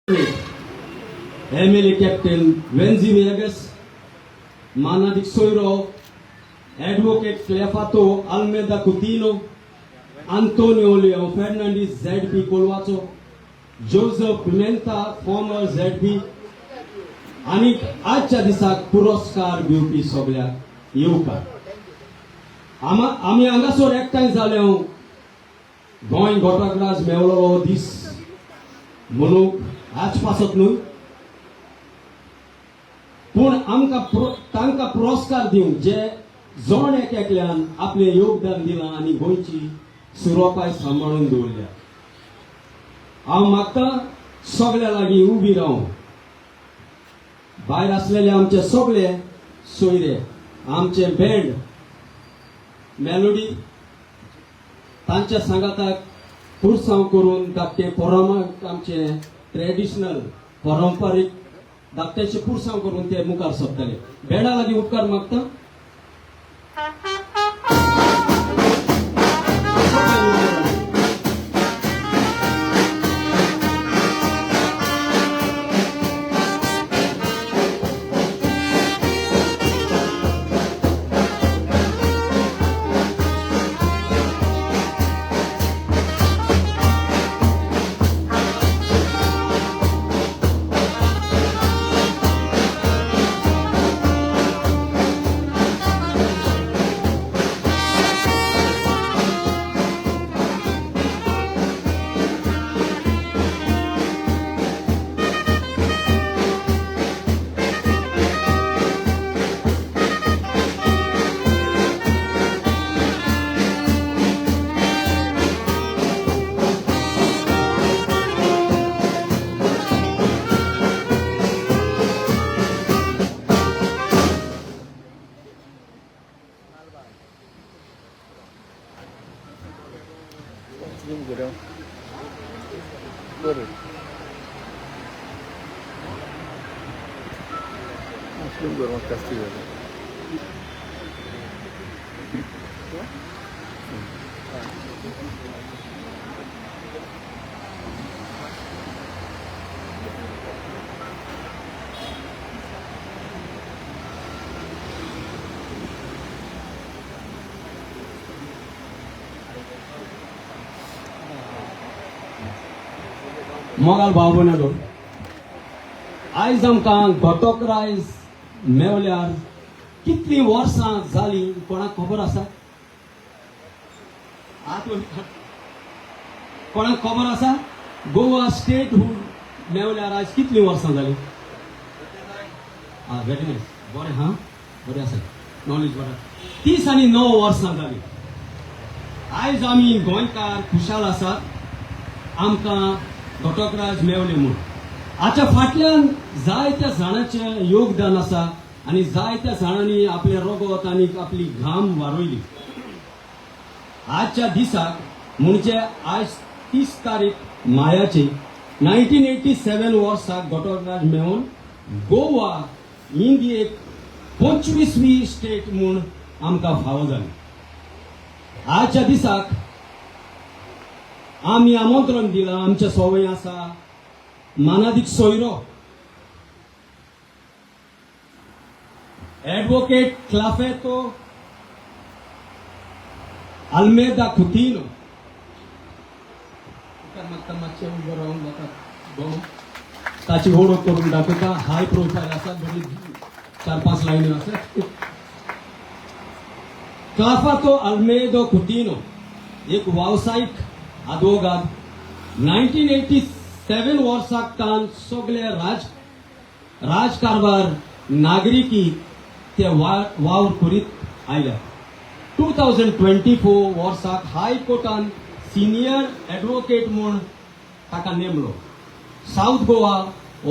MLA captain Venzy Viegas, मानादीक सोयरो advocate Clefato Almeida Coutinho, Antonio Leo Fernandes ZP कोलवाचो, Joseph Pimenta former ZP आनी आजच्या दिसाक पुरस्कार दिवपी सगळ्याक येवकार. आमी हांगासर एकठांय जाले गोंय घटकराज मेवलो दीस म्हणूंक आज पासत न्हय, पूण आमकां तांकां पुरस्कार दिवंक जे जण एक एकल्यान आपलें योगदान दिलां आनी गोंयची सुरोपाय सांबाळून दवरल्या. हांव मागता सगळ्या लागीं उबी रावूं. भायर आसलेले आमचे सगळे सोयरे, आमचे बँड मेलोडी तांच्या सांगाताक पुरसांव करून धाकटे पोरामाक आमचे ट्रेडिशनल पारंपारीक धाकट्याचे पुरसांव करून ते मुखार सरतले. बँडा लागीं उपकार मागता. Zoom करूं बरें, झूम करूं म्हाका जास्ती जालें. मोगाल भाव भयणांनो, आयज आमकां घटक रायज मेवल्यार कितलीं वर्सां जालीं कोणाक खबर आसा? हात वयर काड. कोणाक खबर आसा गोवा स्टेटहूड मेवल्यार आयज कितलीं वर्सां जालीं? आं, व्हेरी नायस, बरें. हां, बरें आसा, नॉलेज बरें. 39 वर्सां जालीं. आयज आमी गोंयकार खुशाल आसात आमकां घटकराज मेवले म्हूण. हाच्या फाटल्यान जायत्या जाणांचें योगदान आसा आनी जायत्या जाणांनी आपलें रगत आनी आपली घाम वारयली. आजच्या दिसाक म्हणजे आयज 30 तारीख मायाची 1987 वर्साक घटकराज मेळून गोवा इंडियेक 25वी स्टेट म्हूण आमकां फावो जाली. आजच्या दिसाक आमी आमंत्रण दिलां. आमचे सवय आसा मानादीक सोयरो एडवोकेट क्लाफेतो आल्मेदा कुतिनो. मागता मातशें उबो रावन म्हाका गोमो ताची वळख करून दाखयता. हाय प्रोफायल आसा, बरी 4-5 लायनी आसा. क्लाफातो आल्मेदो कुतिनो एक वेवसायीक आदवोगाद. 1987 वर्साक तान सगळे राजकारभार नागरिकी ते वावर करीत आयल्या. 2024 वर्साक हायकोर्टान सिनियर एडवोकेट म्हूण ताका नेमलो. सावथ गोवा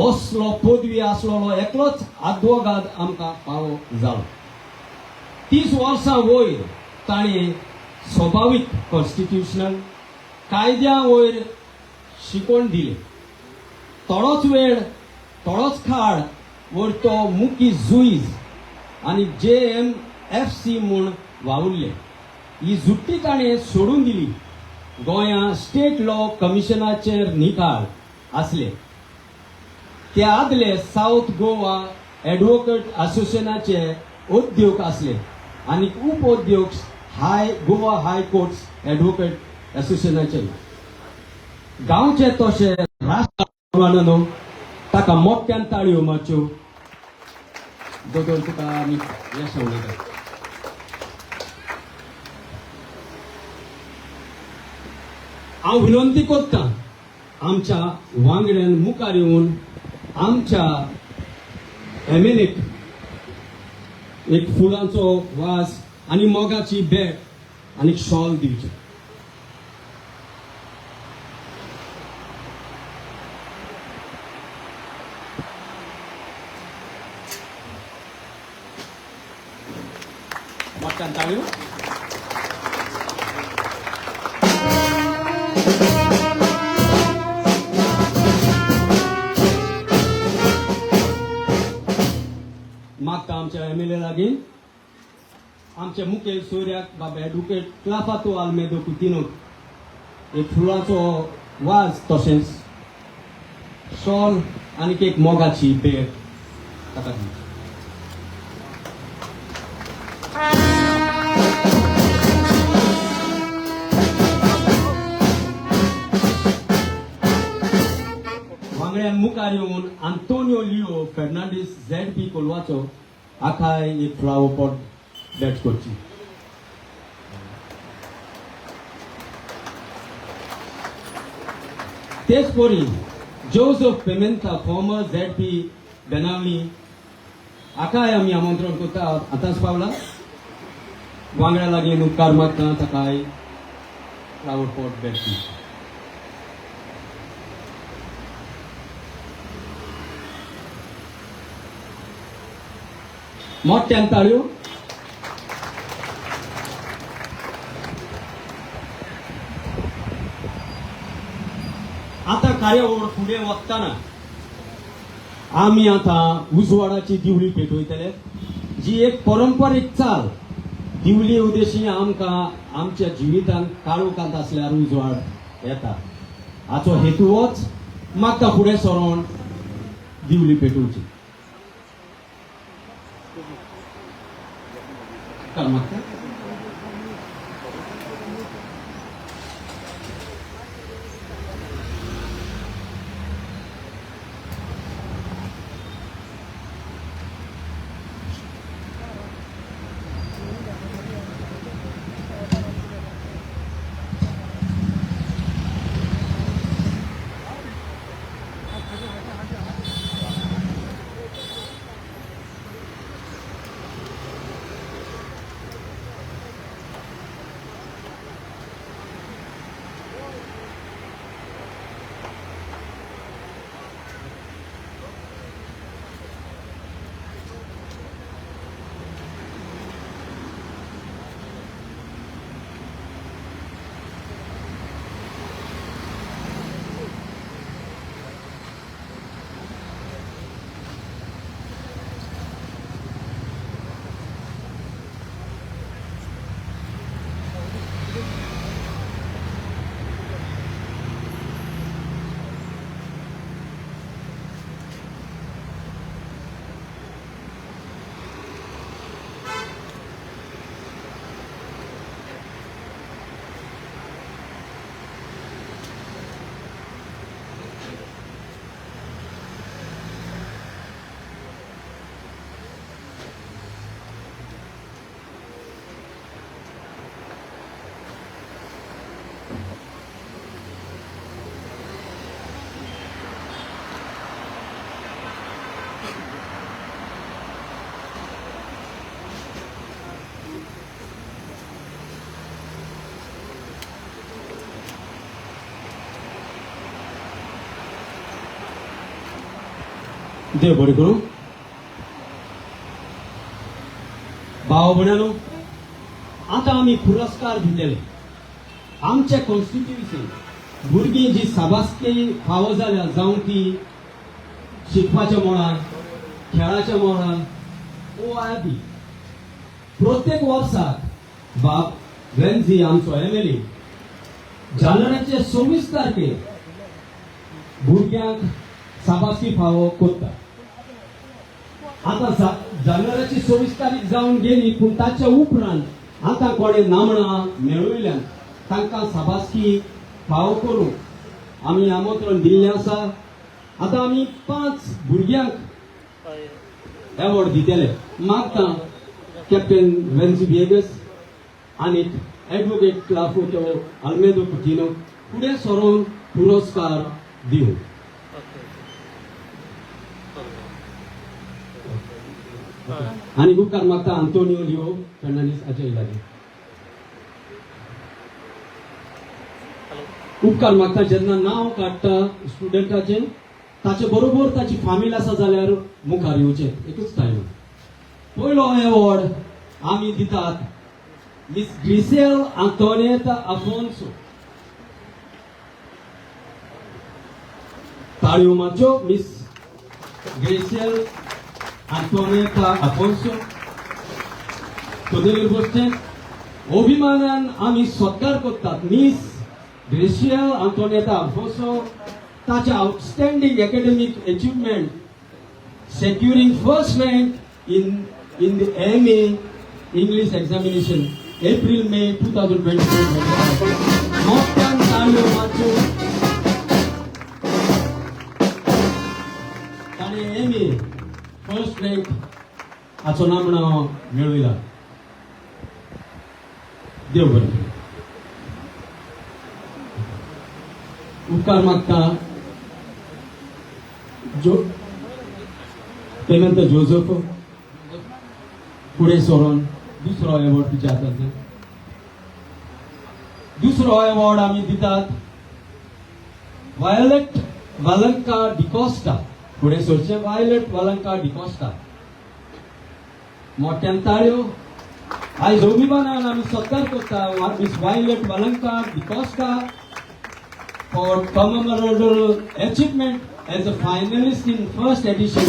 असलो पदवी आसलेलो एकलोच आदवोगाद आमकां फावो जालो. 30 वर्सां वयर ताणें स्वभावीक कॉन्स्टिट्युशनल कायद्या वयर शिकवण दिली. थोडोच वेळ, थोडोच काळ वयर तो मुखी जुईज आनी JMFC म्हूण वावुरले. ही जुट्टी ताणें सोडून दिली. गोंया स्टेट लॉ कमिशनाचेर निकाल आसले. ते आदले सावथ गोवा एडवोकेट असोसिएशनाचे उद्योग आसले आनी उप अध्यक्ष हाय गोवा हाय कोर्ट्स एडवोकेट असोसिएशनाचे. गांवचे तशे राष्ट्र ताका मोठ्यान ताळयो मारच्यो. दोतोर, तुका आमी येस उलयतात. हांव विनंती करता, आमच्या वांगड्यान मुखार येवन आमच्या एमएलएक एक फुलांचो वास आनी मोगाची भेट आनी शॉल दिवची. मोठ्यान ताळयो. मागता आमच्या एमएलए लागीं, आमच्या मुखेल सोयऱ्याक बाबा एडवोकेट क्लाफातो आल्मेदो कुतिनो एक फुलांचो वाज तशेंच शॉल आनी एक मोगाची भेट ताका दिवची. वांगड्यान मुखार येवन आंतोनियो लिओ फेर्नांडीस झेड पी कोलवाचो हाकाय एक फ्लावर पॉट भेट करची. तेच परी Joseph Pimenta, former Z P Benaulim, हाकाय आमी आमंत्रण करता. आतांच पावला. वांगड्या लागीं उपकार मागता, ताकाय फ्लावर पॉट भेट दिवची. मोठ्यान ताळयो. आतां कार्यावळ फुडें वतना आमी आतां उजवाडाची दिवली पेटयतले, जी एक परंपरीक चाल. दिवली उद्देशी आमकां आमच्या जिवितांत काळोखांत आसल्यार उजवाड येता. हाचो हेतू होच. मागता फुडें सरोन दिवली पेटोवची. उपकार मागता. देव बरें करूं. भाव भयणांनो, आतां आमी पुरस्कार दितले. आमच्या कॉन्स्टिट्युन्सी भुरगीं जी साबासकी फावो जाल्या, जावं ती शिकपाच्या मळार, खेळाच्या मळार ओ आदी, प्रत्येक वर्साक बाब वेन्झी आमचो एमएलए जानेवारीचे 26 तारखेर भुरग्यांक साबासकी फावो कोत्ता. आतां जानेवाराची 26 तारीख जावन गेली, पूण ताच्या उपरांत आतां कोणें नामणां मेळयल्यान तांकां साबासकी फावो करूंक आमी आमंत्रण दिल्लें आसा. आतां आमी 5 भुरग्यांक एवॉर्ड दितले. मागता कॅप्टन वेन्सी विएगस आनी एडवोकेट क्लाफोटो आल्मेदो कुटिनो फुडें सरोन पुरस्कार दिवं. आनी उपकार मागता आंतोनियो लिओ फेर्नांडीस हाचे लागीं. उपकार मागता, जेन्ना नांव काडटा स्टुडंटाचें, ताचे बरोबर ताची फामील आसा जाल्यार मुखार येवचें एकूच टायम. पयलो एवॉर्ड आमी दितात मिस ग्रिसेल आंतोनेत आफोन्सो. ताळयो मारच्यो. मिस ग्रेसियल आंतोनेता आफोन्सो कदेलीर बसचें. अभिमानान आमी सत्कार करतात मिस ग्रेशियल आंतोनेता आफोन्सो, ताचे outstanding academic achievement, securing first rank in the MA English examination April May 2024. मोठ्यान ताळयो मारच्यो. ताणें एम ए फर्स्ट रँक हाचो नामणा मेळयला. देव बरें करूं. उपकार मागता जो पेमेंत जोजफ फुडें सरोन दुसरो एवॉर्ड तुज्या हातांतल्यान. दुसरो एवॉर्ड आमी दितात वायलेट वालंका डिकॉस्टा. फुडें सरचें वायलेट वालंका डिकॉस्टा. मोठ्यान ताळयो. आयज अभिमानान आमी सत्कार करता miss Violet Valanka D'Costa for commemorative achievement as a finalist in first edition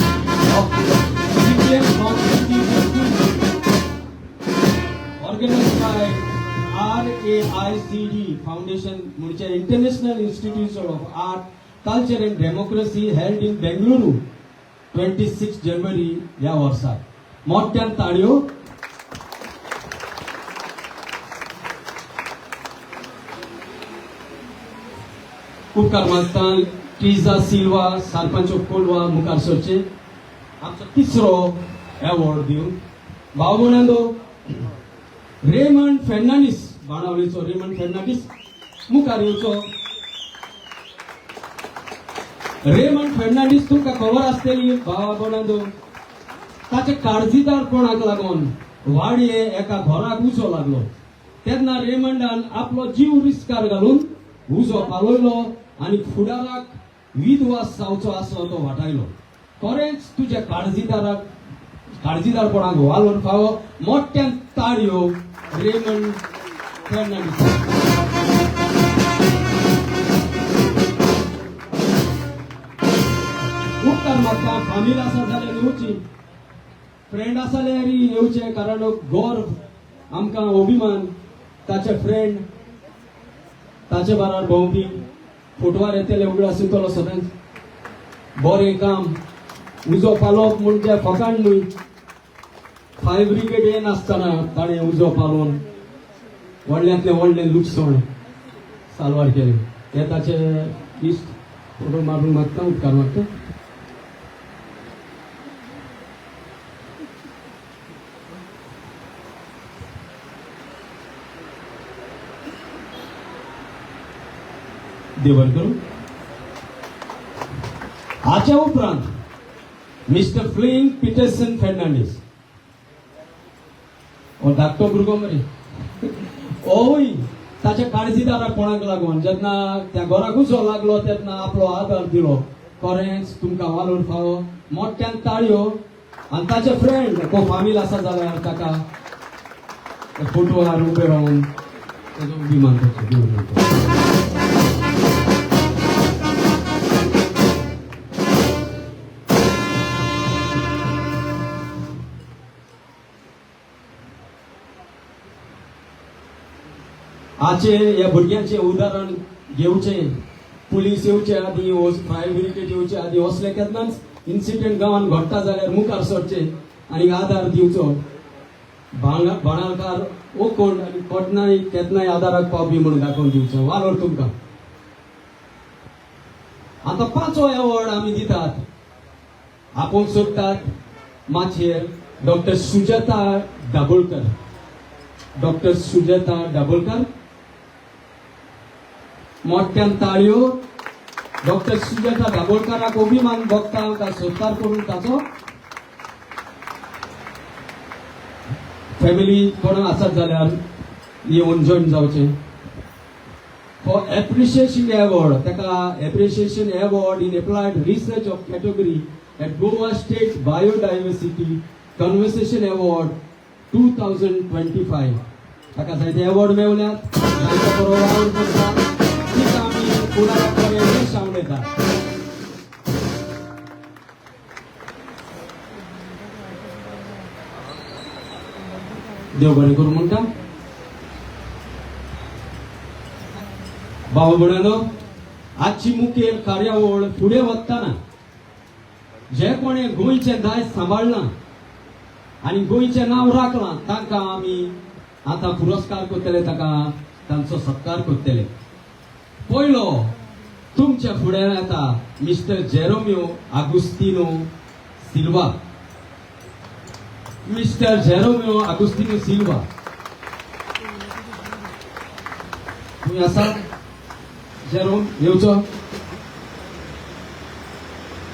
of CPM Competitive organized by RAICD Foundation, म्हणजे International Institute of Art, Culture and Democracy, held in Bengaluru 26 January ह्या वर्साक. मोठ्यान ताळयो. उपकार मागता Teresa Silva, sarpanch of Colva, मुखार सरचे आमचो तिसरो एवॉर्ड दिवन. भाव भयणांनो, रेमंड फेर्नांडीस, बाणावलीचो रेमंड फेर्नांडीस मुखार येवचो. रेमंड फेर्नांडीस तुमकां खबर आसतली भावा भयणांनो, ताचे काळजीदारपणाक लागून वाडये एका घराक उजो लागलो तेन्ना रेमंडान आपलो जीव रिस्कार घालून उजो पालयलो आनी फुडाराक विधवास जावचो आसलो तो वाटायलो. खरेंच तुज्या काळजीदाराक काळजीदारपणाक वालोर फावो. मोठ्यान ताळयो रेमंड फेर्नांडीस. उपकार मागता, फामील आसा जाल्यार येवची, फ्रेंड आसा जाल्यार येवचे, कारण गर्व आमकां अभिमान ताचे फ्रेंड ताचे बाराबर भोंवपी फोटवार येतले. उगडास येतलो सदांच. बरें काम, उजो पालोवप म्हणजे फकाण न्हय. फायर ब्रिगेड येनासतना ताणें उजो पालोवन व्हडल्यांतलें व्हडलें लुकसाण साल्वार केलें. हे ताचे इश्ट फोटो मारून मागता. उपकार मागता. देव बरें करूं. हाच्या उपरांत मिस्टर फ्लिंग पिटरसन फेर्नांडीस. हो धाकटो भुरगो मरे. होय ताच्या काळजीदाराक कोणाक लागून जेन्ना त्या घराक उजो लागलो तेन्ना आपलो आदार दिलो. खरेंच तुमकां वालोर फावो. मोठ्यान ताळयो. आनी ताचे फ्रेंड को फामील आसा जाल्यार ताका फोटवार उबे रावन ताजो अभिमान करचो. देव बरें करूं. आजचे ह्या भुरग्यांचें उदाहरण घेवचें. पुलीस येवचे आदीं वो फायर ब्रिगेड येवचे आदीं असले केन्नाच इन्सिडंट गांवांत घडटा जाल्यार मुखार सरचें आनी आदार दिवचो. बाणालकार ओ कोण आनी कोटनाय केन्नाय आदाराक पावपी म्हणून दाखोवन दिवचो. वालोर तुमकां. आतां पांचवो एवॉर्ड आमी दितात. आपोवंक सोदतात माचयेर डॉक्टर सुजाता दाबोळकर. डॉक्टर सुजाता दाबोळकर, मोठ्यान ताळयो. डॉक्टर सुजाता दाबोळकराक अभिमान भोगता ताका सत्कार करून. ताचो फॅमिली कोण आसत जाल्यार येवन जॉयन जावचें. फॉर एप्रिशिएशन एवॉर्ड, ताका appreciation award in applied research of category at Goa State Biodiversity Conservation Award 2025. ताका जायते एवॉर्ड मेवल्यात, जायते बरो वावर करता. तिका आमी फुडाराक बरें यश आंवडेता. देव बरें करूं म्हणटा. भाव भयणांनो, आजची मुखेल कार्यावळ फुडें वतना जे कोणे गोंयचें दायज सांबाळ्ळां आनी गोंयचें नांव राखलां तांकां आमी आतां पुरस्कार करतले, ताका तांचो सत्कार करतले. पयलो तुमच्या फुड्यान येता मिस्टर जेरोमियो आगुस्तिनो सिल्वा. मिस्टर जेरोमियो आगुस्तिनो सिल्वा, तुमी आसा जेरोम? येवचो.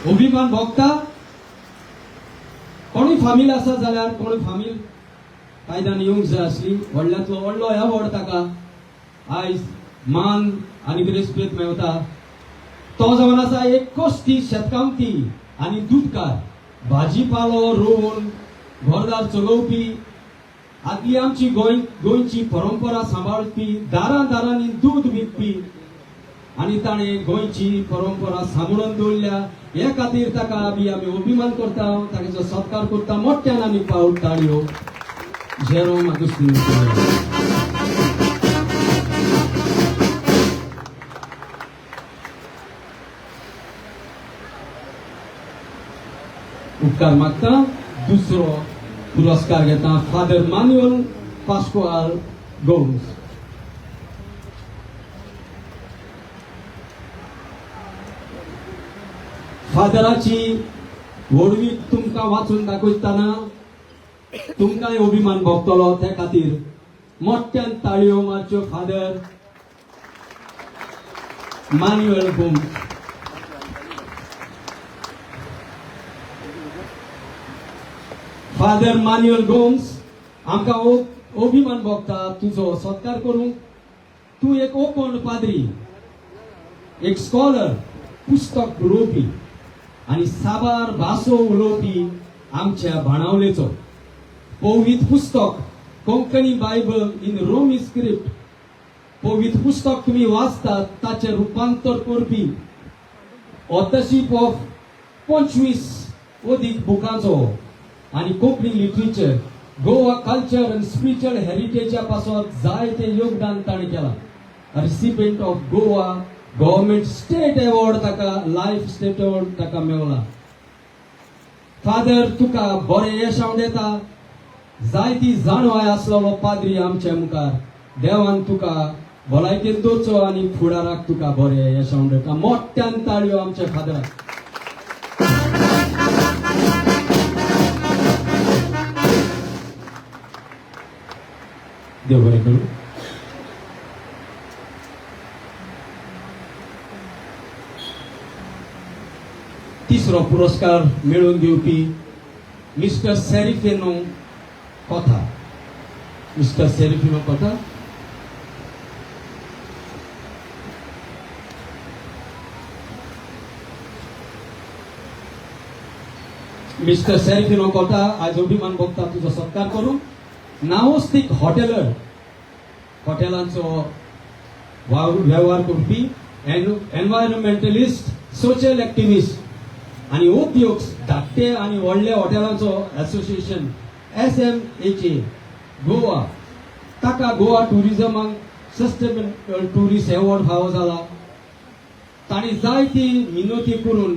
अभिमान भोगता. कोणूय फामील आसा जाल्यार कोणूय फामील कायद्यान येवंक जाय आसली. व्हडल्यांतलो व्हडलो एवॉर्ड ताका आयज मान आनी रेस्पेद मेवता. तो जावन आसा एक कोस्ती शेतकामती आनी दुदकार, भाजीपालो रोवन घरदार चलोवपी, आदली आमची गोंय गोंयची परंपरा सांबाळपी, दारां दारांनी दूद विकपी आनी ताणें गोंयची परंपरा सांबाळून दवरल्या. हे खातीर ताका बी आमी अभिमान करता, ताचो सत्कार करता. मोठ्यान आनी पावट ताळयो जेरोम आगुस्तीन. उपकार मागता. दुसरो पुरस्कार घेता फादर मान्युअल पास्कोआल गोम्स. फादराची व्हडवीक तुमकां वाचून दाखयतना तुमकांय अभिमान भोगतलो. त्या खातीर मोठ्यान ताळयो मारच्यो. फादर मान्युअल गोम्स. फादर मान्युअल गोम्स, आमकां अभिमान भोगता तुजो सत्कार करूंक. तूं एक ओकोण पाद्री, एक स्कॉलर, पुस्तक बरोवपी आनी साबार भासो उलोवपी. आमच्या बाणावलेचो पवित्र पुस्तक Konkani Bible in Romi script, पवित्र पुस्तक तुमी वाचतात ताचें रुपांतर करपी, ऑथरशीप ऑफ 25 अदीक बुकांचो आनी कोंकणी लिटरेचर, गोवा कल्चर आनी स्पिरिच्युअल हेरिटेजा पासत जायते योगदान ताणें केलां. Recipient of Goa Government State Award, ताका लायफ स्टेट अवॉर्ड ताका मेवला. फादर, तुका बरें यश हांव जायती जाणवाय आसलेलो पाद्री आमच्या मुखार. देवान तुका भलायकेन दवरचो आनी फुडाराक तुका बरें यश हांव. मोठ्यान ताळयो आमच्या फादराक. देव बरें करूं. तिसरो पुरस्कार मेळोवन दिवपी मिस्टर सेरिफेनो कथा. मिस्टर सेरिफिनो कथा. मिस्टर सेरिफिनो कथा, आयज अभिमान भोगता तुजो सत्कार करूं. नावस्तीक हॉटेलर, हॉटेलांचो वेव्हार करपी, एनवायरमेंटलिस्ट, सोशल एक्टिविस्ट आनी उद्योग धाकटे आनी व्हडले हॉटेलांचो असोसिएशन एसएमएचए गोवा. ताका गोवा टुरिजमाक सस्टेनेबल टुरिस्ट एवॉर्ड फावो जाला. तांणी जायती मिनती करून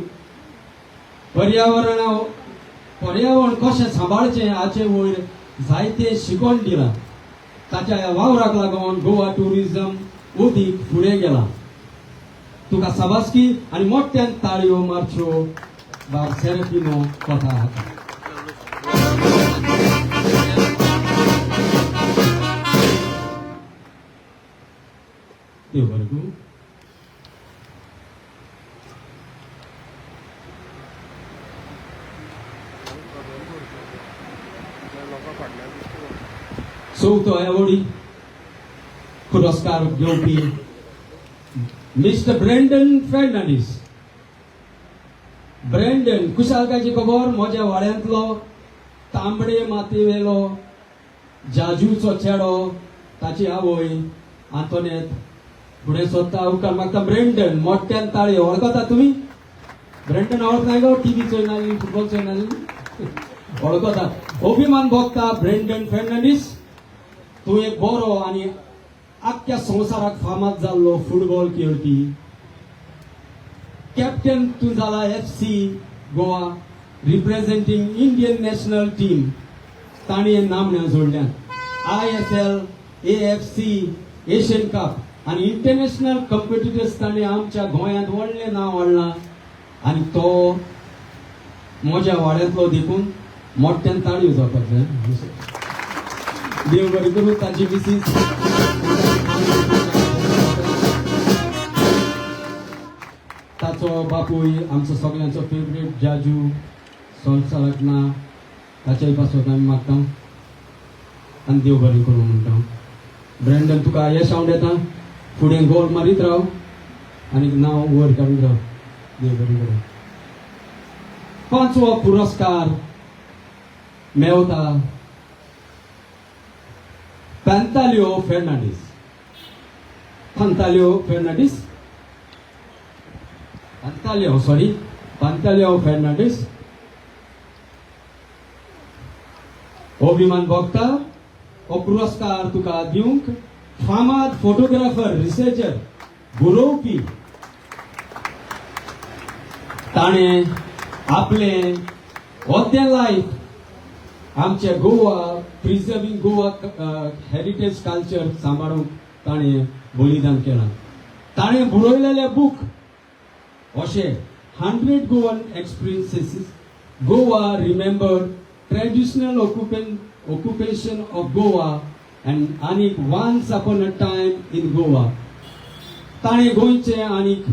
पर्यावरण कशें सांबाळचें हाचे वयर जायते शिकवण दिलां. ताच्या ह्या वावराक लागून गोवा ट्युरिजम अदीक फुडें गेलां. तुका शाबासकी आनी मोठ्यान ताळयो मारच्यो बाब सेरेपिनो कोता हाका. देव बरें करूं. चवथो एवॉर्डी पुरस्कार घेवपी मिस्टर ब्रेंडन फेर्नांडीस. ब्रेंडन खुशालकायची खबर, म्हज्या वाड्यांतलो तांबडे मातयेवेलो जाजूचो चेडो, ताची आवय आंतोनेत फुडें सोदता. उपकार मागता ब्रेंडन मोठ्यान ताळयो. वळखता तुमी ब्रेंडन? वळख गो? टीव्ही चोयनाली, फुटबॉल चोयनाली, वळखता. अभिमान भोगता ब्रेंडन फेर्नांडीस, तूं एक बरो आनी आख्ख्या संवसाराक फामाद जाल्लो फुटबॉल खेळपी. कॅप्टन तूं जाला FC Goa, representing Indian national team. ताणें नामण्या जोडल्यात ISL, AFC Asian Cup आनी इंटरनॅशनल कॉम्पिटिटर्स. ताणें आमच्या गोंयांत व्हडलें नांव हाडलां आनी तो म्हज्या वाड्यांतलो देखून मोठ्यान ताळयो जावपाक जाय. देव बरें करूं. ताची मिसीस ताचो बापूय आमचो सगळ्यांचो फेवरेट जाजू संवसाराक ना, ताच्याय पासत आमी मागता आनी देव बरें करूं म्हणटा. ब्रेंडन, तुका येश हांव येता. फुडें गोल मारीत राव आनी नांव वयर काडीत राव. देव बरें करूं. पांचवो पुरस्कार मेवता Pantaleo Fernandes. Pantaleo Fernandes, Pantaleo, sorry, Pantaleo Fernandes. अभिमान भोगता हो पुरस्कार तुका दिवंक. फामाद फोटोग्राफर, रिसर्चर, बरोवपी. ताणें आपलें अर्दें लायफ आमचे Goa preserving, Goa heritage culture सांबाळूंक ताणें बलिदान केलां. ताणें बरयलेले बूक अशे 100 Goan Experiences, Goa Remember, Traditional Occupation of Goa and आनीक Once Upon a Time in Goa. ताणें गोंयचे आनीक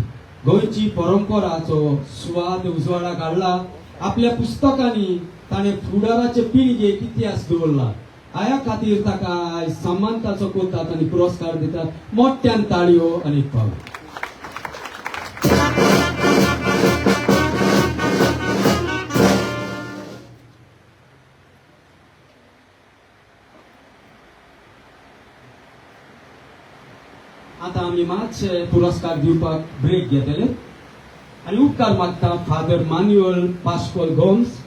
गोंयची परंपराचो स्वाद उजवाडाक हाडला. आपल्या पुस्तकांनी ताणें फुडाराचे पिळगेक इतिहास दवरला. ह्या खातीर ताका आयज सन्मान ताचो करतात आनी पुरस्कार दितात. मोठ्यान ताळयो आनी पावल. आतां आमी मातशे पुरस्कार दिवपाक ब्रेक घेतले आनी उपकार मागता फादर मान्युअल पास्कोल गोम्स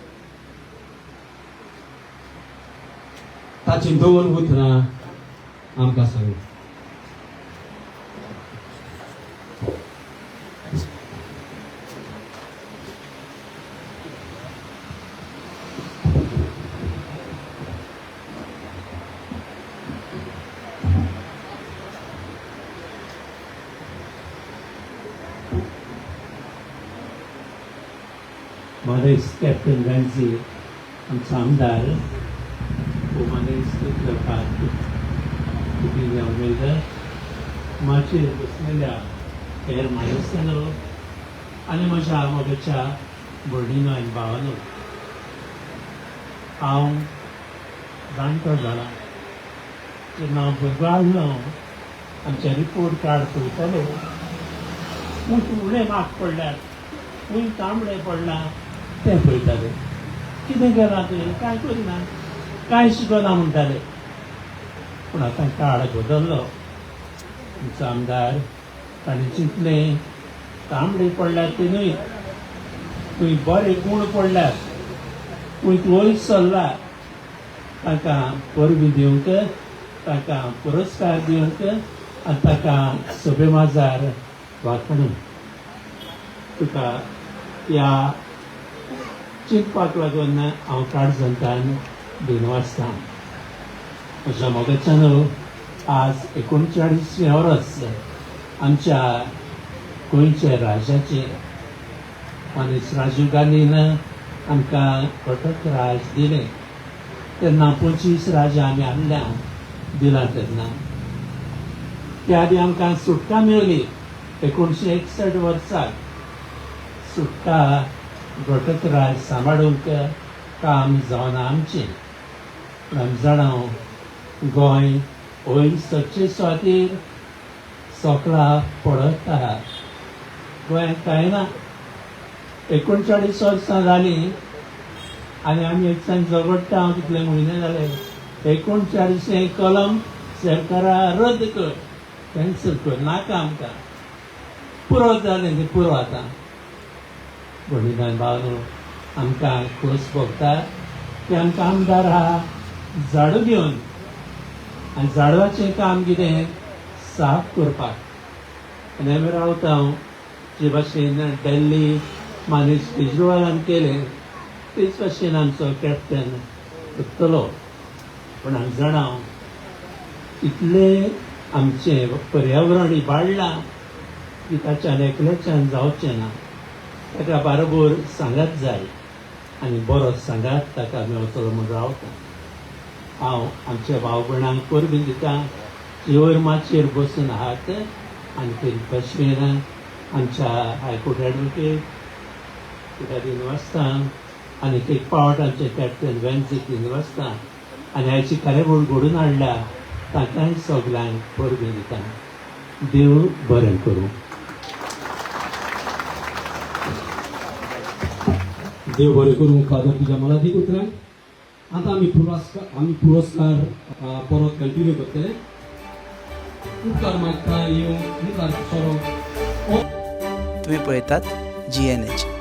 ताची दोन उतरां आमकां सांगू. मानेस्त कॅप्टन व्हेन्झी, आमचो आमदार, मानेस्त क्लबाक उमेदवार, माचयेर बसलेल्या हेर मानेस्तांनो आनी म्हज्या मोगाच्या भयणीनो आनी भावानो, हांव जाणटो जाला. जेन्ना हांव भुरगो आहलो, आमचे रिपोर्ट कार्ड पळयताले, खूंय उणे मार्क पडल्यात, खूंय तांबडे पडला तें पळयताले. कितें केलां तुवें? कांय करिना, कांय शिकना म्हणटाले. पूण आतां काळ बदल्लो. आमचो आमदार ताणें चिंतलें, तांबडे पडल्यात ते न्हय, खंय बरे गूण पडल्यात, खंय तूं वयर सरला, तांकां परबी दिवंक, तांकां पुरस्कार दिवंक आनी तांकां सभे माजार वाखणूक. तुका ह्या चिंतपाक लागून हांव काळजांतल्यान दिनवासतां. म्हज्या मोगाच्यान आज 39वें वर्स आमच्या गोंयच्या राजाचें मानेस्त राजीव गांधीन आमकां घटक राज दिलें तेन्ना 25 राजा आमी हाडल्या दिला तेन्ना. त्या आदी आमकां सुटका मेळ्ळी 1961 वर्साक. सुटका घटक राज सांबाळूंक काम जावना आमचें. पूण आमी जाणा गोंय वयर सरचे सुवातेर सोकळा पडत आहा. गोंयांत कांय ना. 39 वर्सां जालीं आनी आमी एकसान झगडटा. हांव कितले म्हयने जाले 39 कलम सरकारा रद्द कर, कॅन्सल कर, नाका आमकां, पुरो जालें तें पुरो आतां. भयणीन भावानो आमकां खोस भोगता की आमकां आमदार आहा झाडू घेवन आनी झाडवाचें काम कितें साफ करपाक. आनी आमी रावता हांव जे भाशेन दिल्ली मानेस्त केजरीवालान केलें तेच भाशेन आमचो कॅप्टन करतलो. पूण आमी जाणा इतलें आमचें पर्यावरण इबाडलां की ताच्यान एकल्याच्यान जावचें ना. ताका बारोबर सांगात जाय आनी बरो सांगात ताका मेळटलो म्हूण रावता. हांव आमच्या भाव भयणांक परबीं दिता जे वयर माचयेर बसून आहात आनी ते भाशेन आमच्या हायकोर्ट एडवोकेट तुका दिनवासता आनी एक पावट आमचे कॅप्टन वेन्झीक दिनवासता आनी आयची कार्यावळ घडोवन हाडल्या तांकांय सगल्यांक परबीं दिता. देव बरें करूं. देव बरें करूं फादर तुज्या मोलादीक उतरांक. आतां आमी पुरस्कार परत कंटिन्यू करतले. उपकार मागता येवंक मुखार सरोंक. तुम्ही पळयतात जीएनएच.